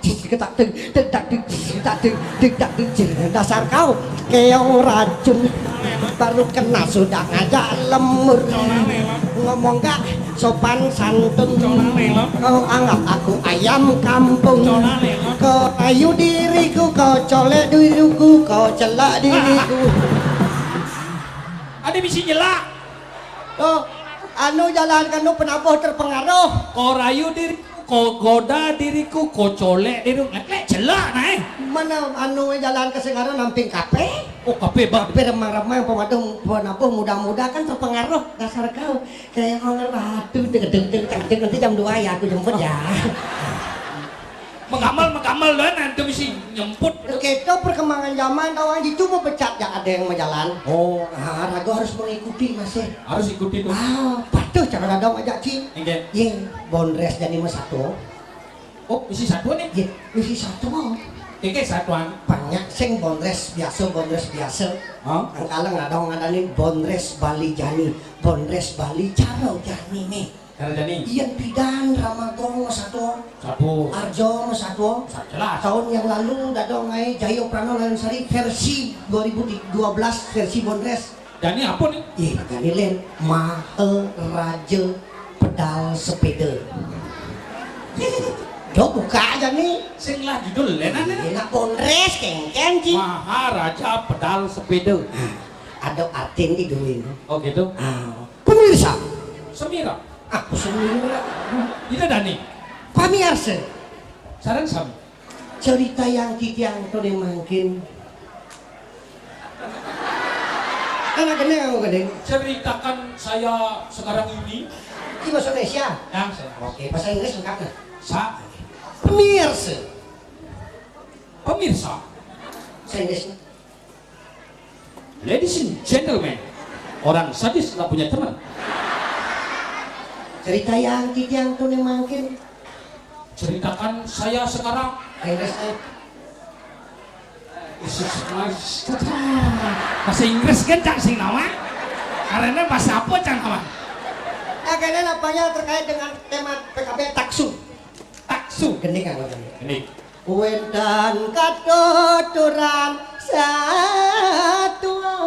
Getak ding, getak ding, getak ding, getak ding, dasar kau keong racun. Baru kena sudah ngajak lembur. Ngomong gak sopan santun. Kau anggap aku ayam kampung. Kau ayu diriku, kau colek diriku, kau celak diriku. Ada bisi nyelak. Oh, anu jalan kanu penabuh terpengaruh. Kau rayu diriku, kau goda diriku, kau colek diriku. Leklek celak nah eh. Mana anu jalan ke Singaro namping kape? Oh kape bah. Kape remang-remang pemaduh penabuh muda-muda kan terpengaruh dasar kau. Kayak orang ratu deg deg deg deg deg, nanti jam dua ya aku jemput ya. Megamal megamal dah nanti mesti nyemput. Kita perkembangan zaman kawan itu mau pecat ya ada yang mau jalan. Oh Nah, ragu harus mengikuti masih. Harus ikuti tuh. Ah, patuh cara dadong aja Ci. Enggak. Ye, bondres jadi mas satu. Oh isi satu nih. Ye, misi satu mau. Oke satuan. Banyak sing bondres biasa, bondres biasa. Hah? Angkalang dadong ngadanin bondres Bali jani, bondres Bali caro jani nih. Cara jani. Ian Pidan, Ramagong mas satu. Satu. Arjo mas satu. Jelas. Tahun yang lalu dadong ai Jayo Prano Lansari versi dua ribu dua belas versi bondres. Jani apa nih? Ih, jani len Maharaja pedal sepeda. Do buka aja nih. Sing lah judul lenan nih. Enak bondres kengkeng Ci. Maharaja pedal sepeda. Ada artin di dulu ini. Oh gitu. Ah, pemirsa, Semira. Aku sendiri. Ida Dani. Pamiarsa, Sarang sami. Cerita yang titiang tone mangkin. Anak gede kamu gede. Ceritakan saya sekarang ini. Di bahasa Indonesia. Yang saya. Oke, bahasa Inggris lengkap nggak? Sa. Pemirsa, Pemirsa. Bahasa Inggrisnya. Ladies and gentlemen. Orang sadis nggak punya teman. Cerita yang titiang tone mangkin. Ceritakan saya sekarang. Inggrisnya. Yesus Kristus. Bahasa Inggris kan cak sing nama. Karena bahasa apa cak nama? Akhirnya apanya terkait dengan tema P K B taksu. Taksu. Gini kan gini. Ini. Wénten katuturan satua.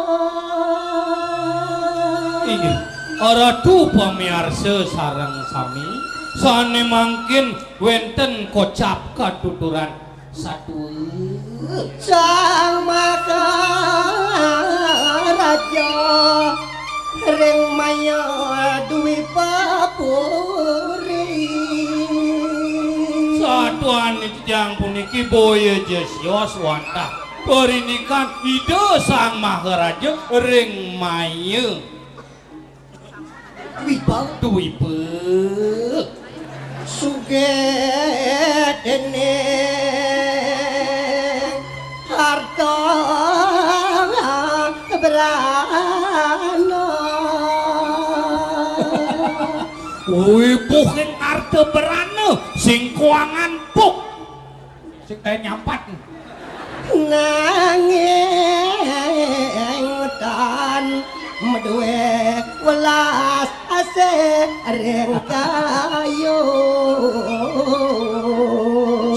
Inggih. Ratu pamiarsa sareng sami, sané mangkin wénten kocap katuturan satua. Sang Maharaja ring maya Dwipa Puri. Satuané titiang puniki boya ja sios wantah parinikan Ida Sang Maharaja ring maya Dwipa. Dwipa. Sugih déning harta brana. Wibuhing arta brana sing kuangan puk. Sing kayak nyampat. Nanging tan madué welas asih ring kayu.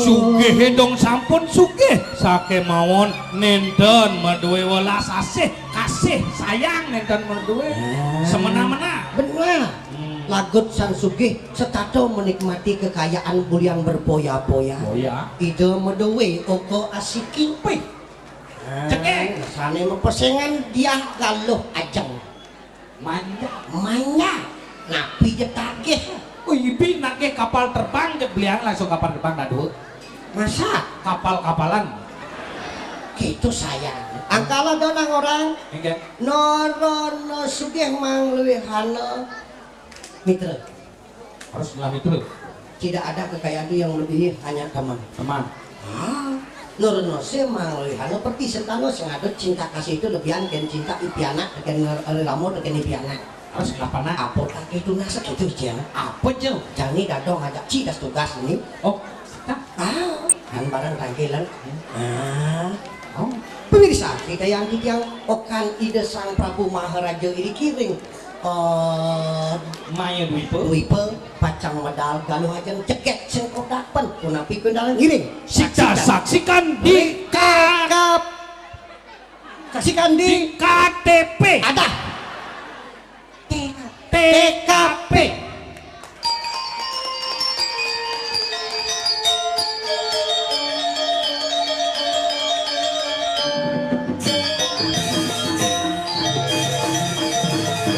Sugih dong sampun sugih. Sakémawon nénten madué welas asih, kasih sayang nénten madué. Semena-mena. Benar. Lagut sang sugih setata menikmati kekayaan bulian berpoya-poya. Oh ya. Ida madué oko asiki. Pih. Ah, Cekek. Sané mapesengan diah laluh ajeng. Manja. Manja. Napi jetagih. Oh ibi nagih kapal terbang, jet beliang langsung kapal terbang dadu. Masa Kapal-kapalan. Gitu sayang. Angkala donang orang Enggak. Norono sugih mangluwihana mitra. Harus ngelah itu. Tidak ada kekayaan itu yang melebihi hanya teman. Teman. Ah, Norono sih mangluwihana perti sentano sing ada cinta kasih itu lebihan kén cinta ipianak kén ramo kén ipianak. Harus ngelah panak. Apa tak itu nasa itu aja. Apa jeng? Jani dadong ajak cidas tugas ini. Oh. Ah, kan barang tangkilan. Ah. Oh. Pemirsa, kita yang titiang okan Ida Sang Prabu Maharaja ini kiring. Eh, Maya Dwipa. Dwipa, pacang medal galuh ajeng jeget sing kodapen, punapi kendala ngiring. Kita saksikan di Kakap. Saksikan di K T P. Adah. T K P.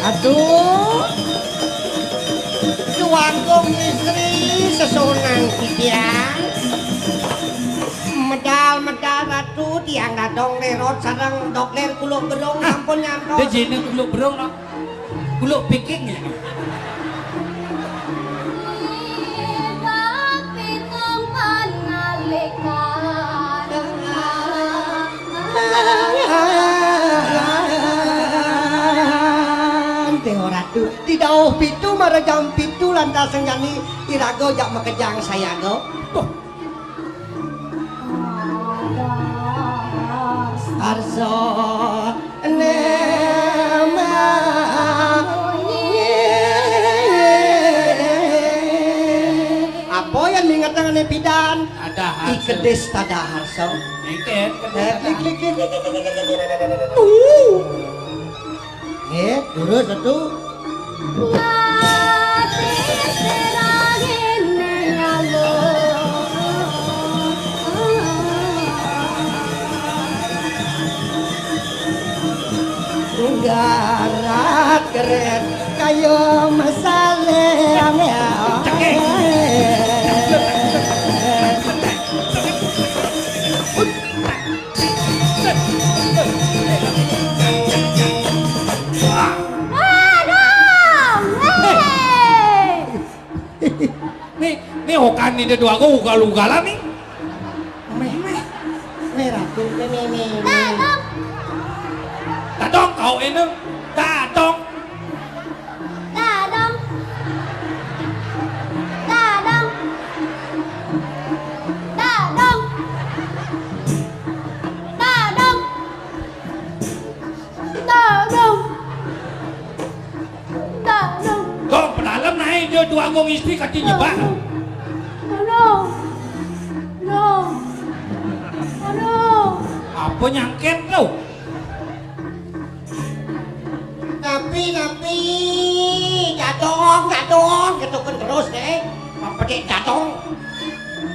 Aduh, Dwagung Istri sesonang titiang. Medal-medal Ratu, tiang dadong rerot sareng dogler kuluk berung sampun nyantos. Dia jene kuluk berung, no. Kuluk piking ya. Ante ora tu, di dauh pitu mara jam pitu lantas senjani iraga jak makejang sayaga. Wah. Arsa nema. Apa yang ingetang ane pidan? Ada harsa. Ikedis tada harsa. Iket. Eh, klik, klik, klik, klik, klik, klik, klik, klik, klik, klik. Tuh. Eh, terus satu. Ngatih sirahine nyalo. Garat keret kayo masaleh. Cekek. Aduh, hei. Nih, nih okan ini dua aku ugal-ugalan nih. Meh, meh. Meh, Ratu, meh, meh, meh, meh. Dadong. Dadong kau ini. Dadong. Dadong. Dadong. Dadong. Dadong. Dadong. Dadong. Dong, pedalem nae dia Dwagung Istri kati nyebak. Dadong. Dadong. Dadong. Apa nyangket lo? Napi, napi, jadong, jadong, gitu kan terus deh. Apa dek jadong?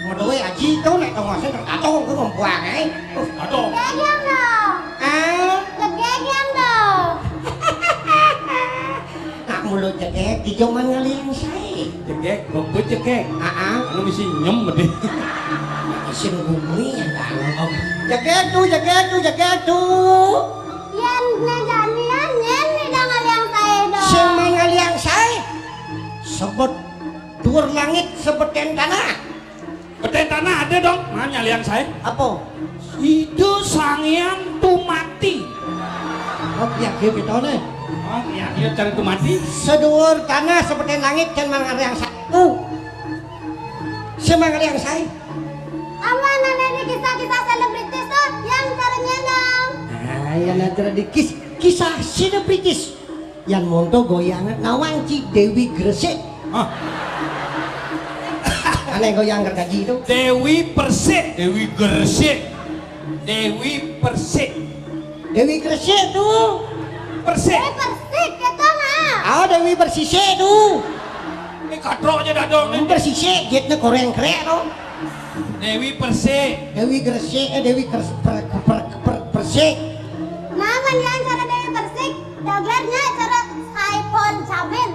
Ngedoe aji tu nek tongose jadong ke membuang, eh. Terus jadong. Jegeg dong. Ah? Jegeg dong. Nak mulut jegeg, di jaman ngalian saya. Jegeg, bebut jegeg. Ah, ah. Anu misi nyem deh. Isin bumi ya kan. Jegeg tu, jegeg tu, jegeg tu. Yen ne janian, yen ne dang ngaliang sae dong. Sing man ngaliang sae. Sebet duur langit, sebet ten tanah. Beten tanah ada dong, man ngaliang sae. Apa? Ida Sang Hyang Tumati. Oh, iya, iya, kita ne. Oh, iya, iya, cari Tumati. Seduur tanah, sebet ten langit, ten man ngaliang sae. Uh. Sing man ngaliang sae. Aman, ane di kisah-kisah selebritis tuh, yang caranya dong. Ah, yang acara di kis-, kisah selebritis. Yan monto goyangan nawang ci Dewi Gresik. Hah? Ane goyang gergaji tu. Dewi Persik, Dewi Gresik. Dewi Persik. Dewi Gresik tu. Persik. Dewi Persik, kata mah. Ah, Dewi Bersisik tu. Ini katrok aja dadong ni. Bersisik, jitnya koreng krek tu. Dewi Persik. Dewi Gresik, eh, Dewi Gres-, per-, per-, per-, Persik. Nah, mandian cara Dewi Persik, daglarnya cara Saipul Jamil.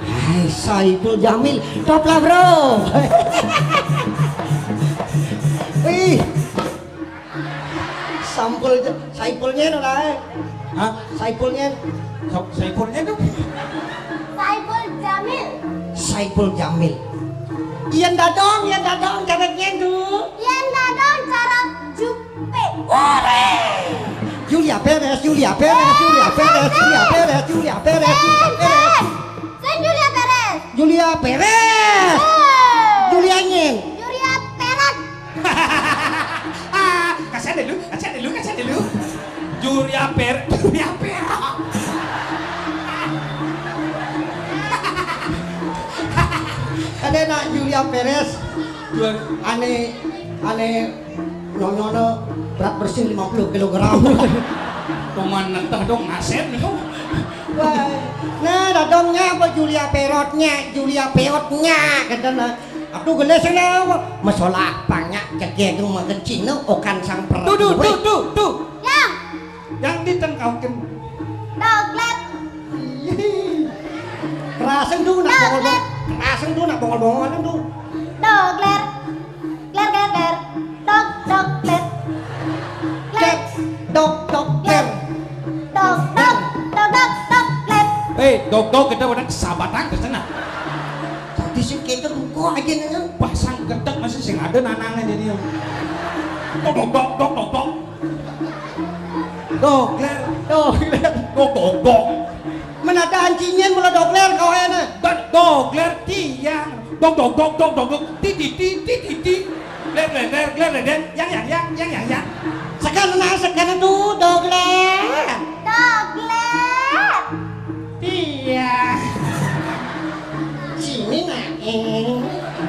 Hai, Saipul Jamil. Top lah, bro. Wih. Sampul, Saipulnya no lah, eh. Hah? Saipulnya. Sa-, Saipulnya tu. Saipul Jamil. Saipul Jamil. Iyan dadong, iyan dadong, cara nyen tu. Iyan dadong, cara jupe. Ore! Julia Perez, Julia Perez, Julia Perez, Julia Perez, Julia Perez, Julia Perez. Sen, sen. Sen Julia Perez. Julia Perez. Oh. Julia nyen. Julia Perez. Ah, kasihan deh lu, kasihan deh lu, kasihan deh lu. Julia Per-, Julia Perez. Beres. Dua. Ane, ane nyonyono berat bersih lima puluh kilogram. Cuman nenteh dong ngasep itu. Wah. Nah, dadongnya apa Julia Perotnya, Julia Peotnya, kata nah. Aku gele sana apa? Masalah banyak jegeg makan Cina, okan sang perut. Tuh, tuh, tuh, tuh, tuh. Yang. Yang ditengkaukin. Doglet. Keraseng tuh nak bongol-bongol. Keraseng tuh nak bongol-bongolan tuh. Dogler. Gler, gler, gler. Dog, dog, gler. Gler. Dog, dog, gler. Dog, dog, dog, dog, dog, gler. Eh, dog, dog, kita udah kesabatan ke sana. Tadi sih kita buka aja nih. Pasang gedek masih sing ada nanangnya jadi. Dog, dog, dog, dog, dog, dog. Dogler. Dogler. Dog, dog, dog. Menata ancingin mula dogler kau ya nah. Dog, dogler tiang. Dog, dog, dog, dog, dog, dog. Ti, ti, ti, ti, ti, ti. Ler, ler, ler, ler, ler, ler. Yang, yang, yang, yang, yang, yang. Sekarang nah, sekarang tuh dogler. Dogler. Tiang. Sini nah, eh.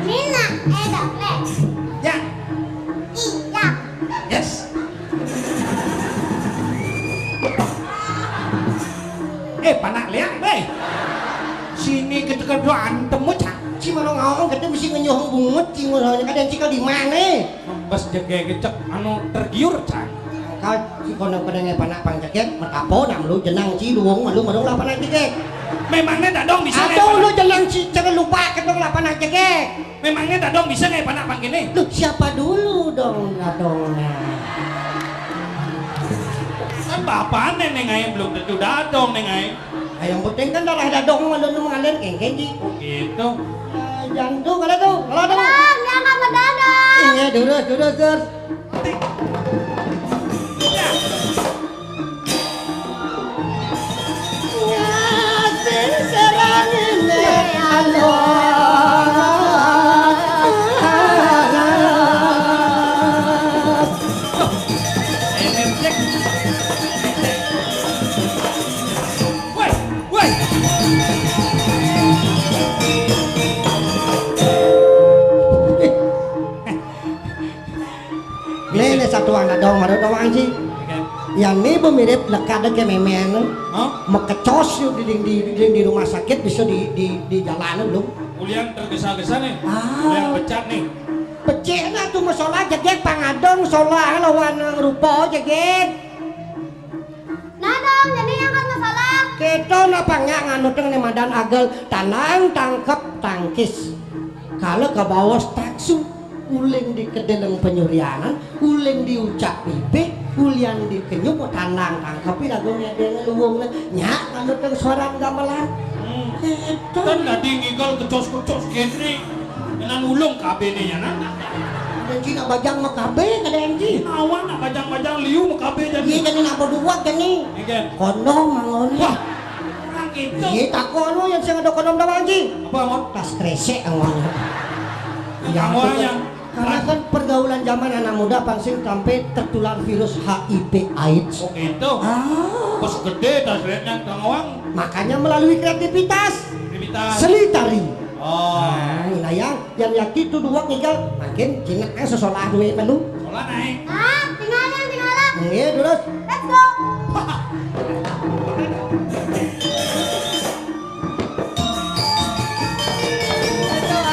Ini nah, eh, dogler. Ya. Iya. Yes. Eh, panak liang, eh. Sini ketekedoan temu cak. Si mana ngawang kete mesti ngenyuhung bungut, si ngurangnya kadang cikal di mana? Pas jege gecek, anu tergiur cak. Kau si kono kadang panak pang jege, matapo nam lu jenang si luwung malu malu lapan aja jege. Memangnya tak dong bisa. Atau lu jenang si jangan lupa ketong lapan aja jege. Memangnya dadong bisa ngai panak pang kene? Loh, siapa dulu dong dadongnya? Kan bapak neneng ae belum tentu dadong neng ae. Yang penting kan darah dadong malu nu mengalir kengkeng ji. Oh gitu. Nah, jangan tuh kalau tuh, kalau tuh. Bang, jangan mendadak. Iya, durus, durus, durus. Nih, nih satu anak dong, mana doang sih? Oke. Yang nih bu mirip lekad ke memen. Hah? Mekecos yuk di, di, di, di rumah sakit bisa di, di, di jalan belum? Ulian tergesa-gesa nih. Ah. Ulian pecat nih. Pecihna tuh masalah jegeg pangadong salah lawan rupa jegeg. Nah dong, jadi yang kan masalah. Kita napa nggak nganuteng nih madan agel tanang tangkep tangkis. Kalau ke bawah taksu, uling di kedeleng penyurianan, uling diucap bibik, ulian di kenyup tanang tangkepi lagu ngedeng luwung nya nganuteng suaran gamelan. Hmm. Itu. Kan tadi ngigal kecos-kecos kene. Dengan ulung K B-ne ya nah. Dan Cina bajang mah K B kada M G. Awan nak bajang-bajang liu mah K B jadi. Iya, jadi nak berduat jadi. Iya. Kono mangoni. Wah. Orang gitu. Iya, tak kono yang sing ada kono dah, Bang Ji. Apa, Mon? Tas kresek awalnya. Yang awalnya. Karena kan pergaulan zaman anak muda pansing sampai tertular virus H I V AIDS. Oh gitu. Ah. Pas gede tas kresek kang awang. Makanya melalui kreativitas. Kreativitas. Seni tari. Oh. Nah, inilah yang Yang yakin tuh dua ngigal, makin jinak ae sesolah duwe menu. Sekolah naik. Ah, tinggal yang tinggal lah. Nggih, terus. Let's go.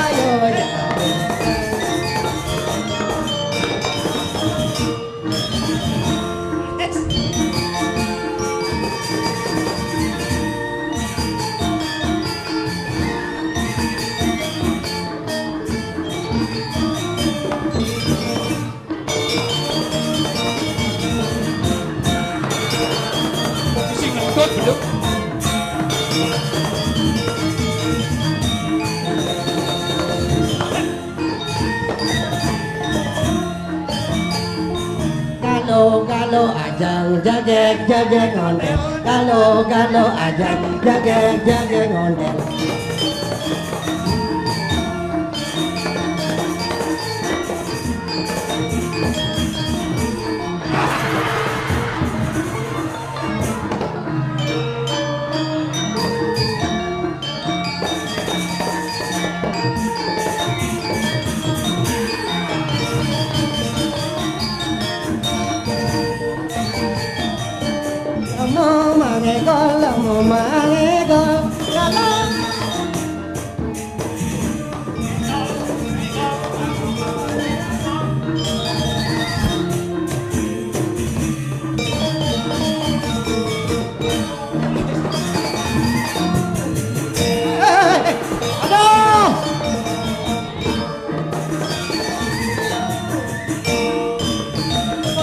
Ayo, ayo. Posisi ngentut, belum. Galo, galo, ajang, jagek, jagek, ngondel. Galo, galo, ajang, jagek, jagek, ngondel. Aduh!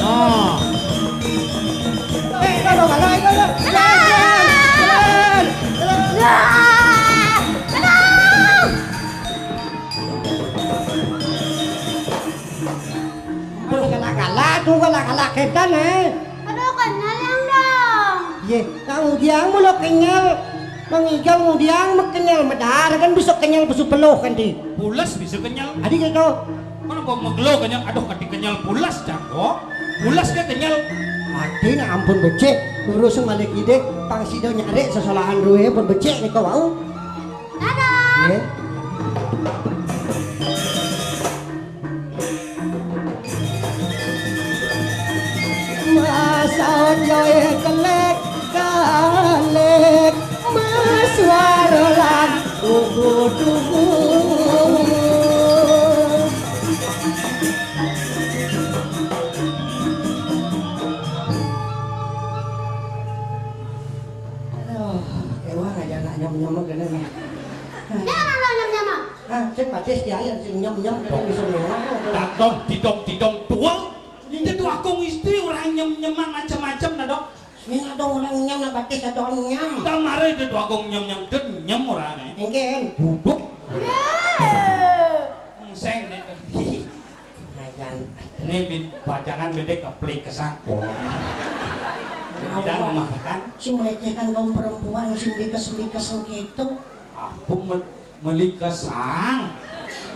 Ah. Eh, aduh, aduh, aduh, aduh. Jalan, jalan, jalan. Aduh, galak-galak tuh, galak-galak setan, eh. Aduh, kenyal yang dong. Ye, kang udiang mulu kenyal. Mang Igal ngudiang mah kenyal medar kan bisa kenyal pesu peluh kan di. Pules bisa kenyal. Adi gitu. Mana gua megelo kenyal? Aduh, kati kenyal pules jago. Pules ke kenyal. Adi na ampun becik. Lurus malik ide. Pang sida nyari sesolahan rue pun becik nih kau wau. Dadah. Ye. Masaut joe kelek kalek, masuara lan ugu-dugu. Aduh, ewa aja nak nyam-nyam kena nih. Jangan lo nyam-nyam. Ah, sing batis kiai sing nyem-nyem kene bisa mewah. Dadong didong didong tuang. Itu agung istri orang nyem-nyeman macam-macam nah, Dok. Ini ada orang nyem nah batis ada orang nyem. Kamare itu agung nyem-nyem det nyem orangnya. Mungkin. Duduk. Seng deh. Ngajan. Ini bid- pajangan bede keplik kesangkung. Tidak memakan. Si melecehkan kaum perempuan si bikes-bikes gitu. Aku me- Meli kesang.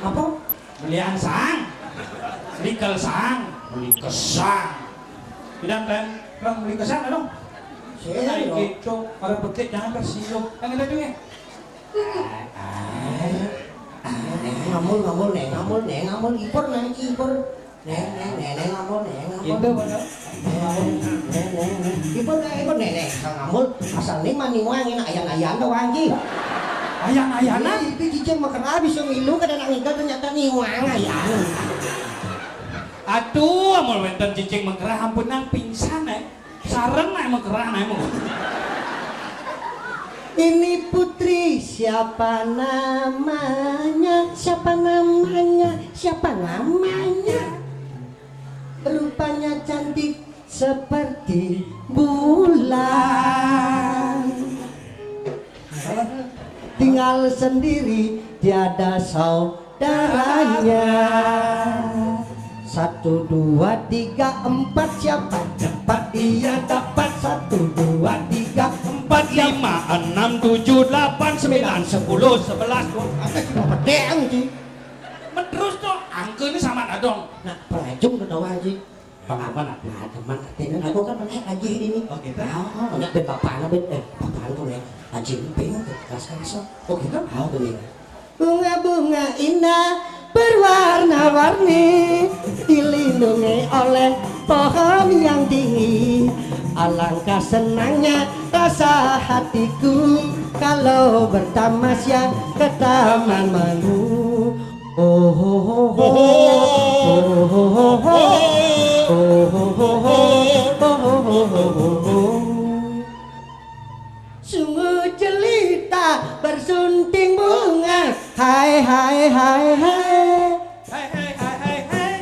Apa? Melian sang. Meli kesang. Meli kesang. Bilang kan, orang meli kesang dong. Sih, nah, gitu. Kalau petik jangan tersinggung. Yang ada tuh ya. Ngamul, ngamul, neng, ngamul, neng, ngamul, ipur, neng, ipur. Neng, neng, neng, neng, ampun, neng, ampun. Gitu, Bang. Neng, neng, neng. Ipun, neng, ipun, neng, neng. Kang Amul, asal ning mah niwang, ini ayan-ayan doang, Ji. Ayan-ayanan? Iya, itu cicing mah kerah bisa milu, kada nak ngigal, ternyata niwang, ayan. Aduh, amun wénten cicing mengkerah, ampun nang pingsan, eh. Sareng, eh, mengkerah, eh, mau. Ini putri siapa namanya? Siapa namanya? Siapa namanya? Rupanya cantik seperti bulan. Tinggal sendiri, tiada saudaranya. Satu, dua, tiga, empat, siapa cepat dia dapat? Satu, dua, tiga, empat, lima, enam, tujuh, delapan, sembilan, sepuluh, sebelas, dua belas. Apa cuma pedeng, Ji? Terus tuh, angke ini sama adong. Nah, pelajung udah tahu, Ji. Pengalaman apa? Nah, teman, artinya aku kan pernah ngaji ini. Oh, gitu? Oh, enggak, ben bapaknya, ben, eh, bapaknya tuh, ya. Ngaji ini, ben, keras-keras. Oh, gitu? Oh, bener. Bunga-bunga indah berwarna-warni, dilindungi oleh pohon yang tinggi. Alangkah senangnya rasa hatiku kalau bertamasya ke taman manu. Oh, ho, ho, ho. Oh, ho, ho, ho. Oh, ho, ho, ho. Oh, ho, ho, ho. Sungguh jelita bersunting bunga. Hai, hai, hai, hai. Hai, hai, hai, hai, hai.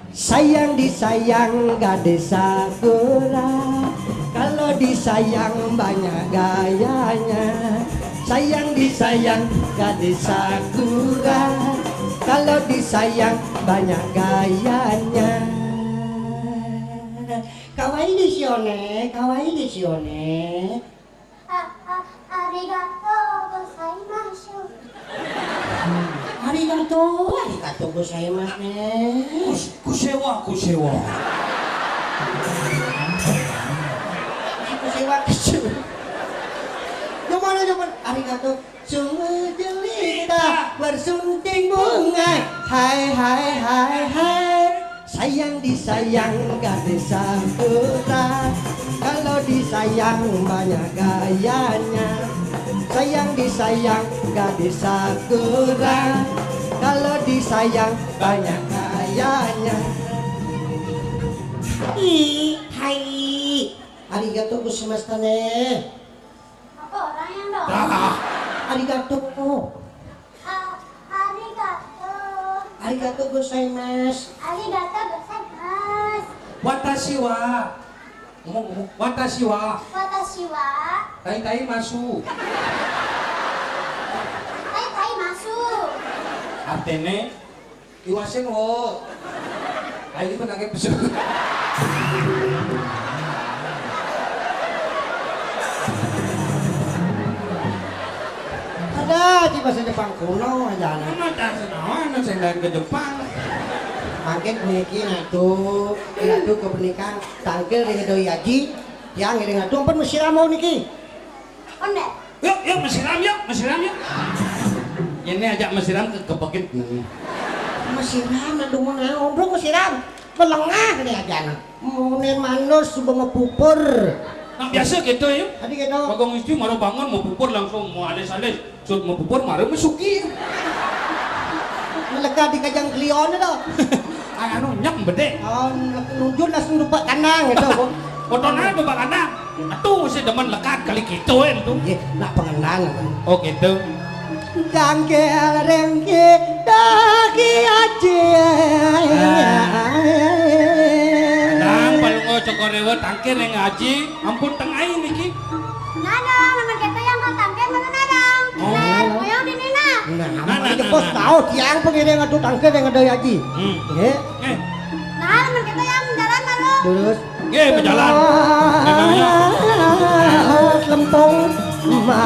Sayang disayang gadis sakura. Kalau disayang banyak gayanya. Sayang disayang gadis sakura. Kalau disayang banyak gayanya. Kawaii desu yo ne, kawaii desu yo ne. A, a, arigatou gozaimasu. Arigatou, arigatou gozaimasu ne. Kus-, kusewa, kusewa. Kusewa, kusewa. Yang mana, yang mana? Arigatou. Sungguh jelita bersunting bunga. Hai, hai, hai, hai. Sayang disayang gadis Sakura, kalau disayang banyak gayanya. Sayang disayang gadis Sakura, kalau disayang banyak gayanya. Ih, hai. Arigato gozaimashita ne. Apa orang yang dong? Dah. Arigato. A-, arigato. Arigato gozaimasu. Arigato gozaimasu. Watashi wa. Ngomong, ngomong. Watashi wa. Watashi wa. Taitai masu. Taitai masu. Artene. Iwasin wo. Ayo, ibu nangke pesu. Ada di bahasa Jepang kuno aja, anak. Emang tak senawan, sing lain ke Jepang. Mangkin puniki natu, natu ke pernikahan tangkil dengan doi haji, yang ngiring natu ampun mesiram mau niki. Onde. Yuk, yuk, mesiram yuk, mesiram yuk. Ini ajak mesiram ke kepekit nih. Mesiram, aduh, mau naon, bro, mesiram. Melengah nih aja, anak. Munin manus, suba mepupur. Nah, biasa gitu ya. Tadi gitu. Bagong istri mara bangun, mepupur langsung, mau alis-alis. Sud mepupur, mara mesuki. Melekat di kajang klion itu. Ah, anu, nyem bedek. Oh, nunjun langsung lupa kandang gitu, Bu. Fotonya lupa kandang. Aduh, si demen lekat kali gitu, ya, itu. Iya, nak pengenang. Oh, gitu. Tangkil ring kita ki aji. Nang palungo cokor rewa tangkil ring aji, ampun tengah niki. Nadang, namen kita yang kau tangkil mana nadang? Oh. Nah, koyong di nina. Nah, nah, nah, nah, bos nah. Tahu tiang pengiring adu tangkil ring adu aji. Hmm. Nggih. Eh. Nah, namen kita yang jalan malu. Terus. Nggih, berjalan. Memangnya. Lempung. Ma.